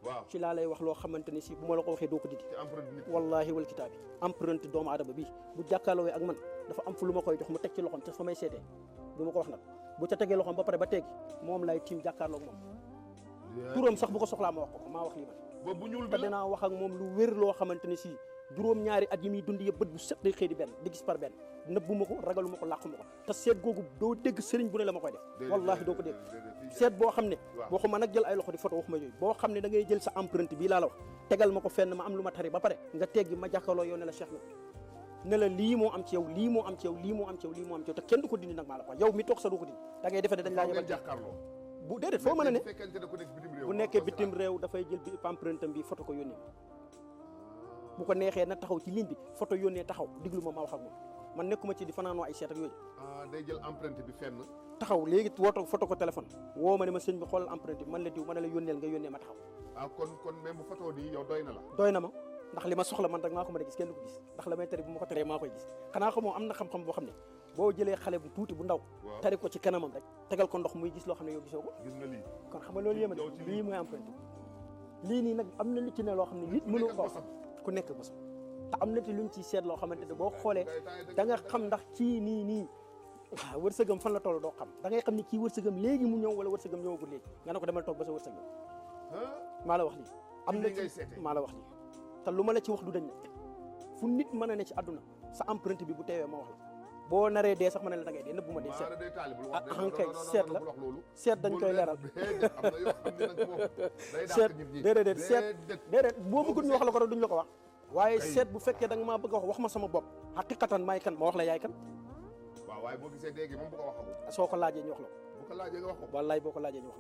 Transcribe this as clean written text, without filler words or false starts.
waaw ci laa lay wax loo xamante ni si bu ma la ko waxee doo ko didi wallahi wal kitaabi empreinte doomu aadama bi bu jàkkaarloo ak man dafa am fu lu ma koy jox mu teg ci loxoom te fa may seetee du ma ko wax nag bu ca tegee loxoom ba pare ba teggi moom lay tiim jàkkaarloo ak moom turam sax bu ko soxlaa ma wax ko maa wax lii man boobu ñuul bi te dinaa wax ak moom lu wér loo xamante ni si juróom-ñaari at yi muy dund yëpp bët bu set day xëy di benn di gis par benn nëbbu ma ko ragalu ma ko làqu ma ko te seet googu doo dégg sëriñ bu ne la ma koy def wallahi doo ko dégg seet boo xam ne waxuma nag jël ay loxo di photo waxuma yooyu boo xam ne da ngay jël sa empreinte bii laa la wax tegal ma ko fenn ma am lu ma tari ba pare nga teggi ma jàkkaarloo yow ne la Cheikh na ne la lii moo am ci yow lii moo am ci yow lii moo am ci yow lii moo am ci yow te kenn du ko dindi nag maa la ko yow mi toog sa du ko dindi da ngay defe ne dañ laa yebal bu déedéet foo mën a ne bu nekkee bitim réew dafay jël bi empreinte bi photo ko yónnee bu ko neexee na taxaw ci ligne bi photo yónnee taxaw diglu ma wax ak moom man nekkuma ci di fanaanoo ay seet ak yooyu day jël empreinte bi fenn taxaw léegi woto photo ko téléphone woo ma ne ma sëñ bi xoolal empreinte bi man la diw ma ne la yónneel nga yónnee ma taxaw kon même bu photo nii yow doy na la doy na ma ndax li ma soxla man rek maa ko mën a gis kenn du ko gis ndax la may tari bu ma ko taree maa koy gis xanaa xamoo am na xam-xam boo xam ne boo jëlee xale bu tuuti bu ndaw tari ko ci kanamam rek tegal ko ndox muy gis loo xam ne yow gisoo ko gis nga lii kon xam nga loolu yéema lii mooy empreinte lii nii nag am na lu ci ne loo xam ne nit mënu ko ku nekk bosam te am na ci luñ ci seet loo xamante ne boo xoolee da nga xam ndax kii nii waaw wërsëgam fan la toll doo xam da ngay xam ni kii wërsëgam léegi mu ñëw wala wërsëgam ñëwagul léegi nga ne ko demal toog ba sa wërsëg maa la wax lii am na ci maa la wax lii te lu ma la ci wax du dañ nag fu nit mën a ne ci àdduna sa empreinte bi bu teewee ma wax la boo naree dee sax ma ne la da ngay dee nëbbu ma dee seet kay seet la seet dañ koy leeral seet déedéet boo bëggul ñu wax la ko rek duñ la ko wax waaye seet bu fekkee da nga maa bëgg a wax ma sama bopp xaqiqatan maay kan ma wax la yaay kan waaw waaye boo gisee léegi moom bu ko wax soo ko laajee ñu wax la ko bu ko laajee nga wax ko wallaay boo ko laajee ñu wax la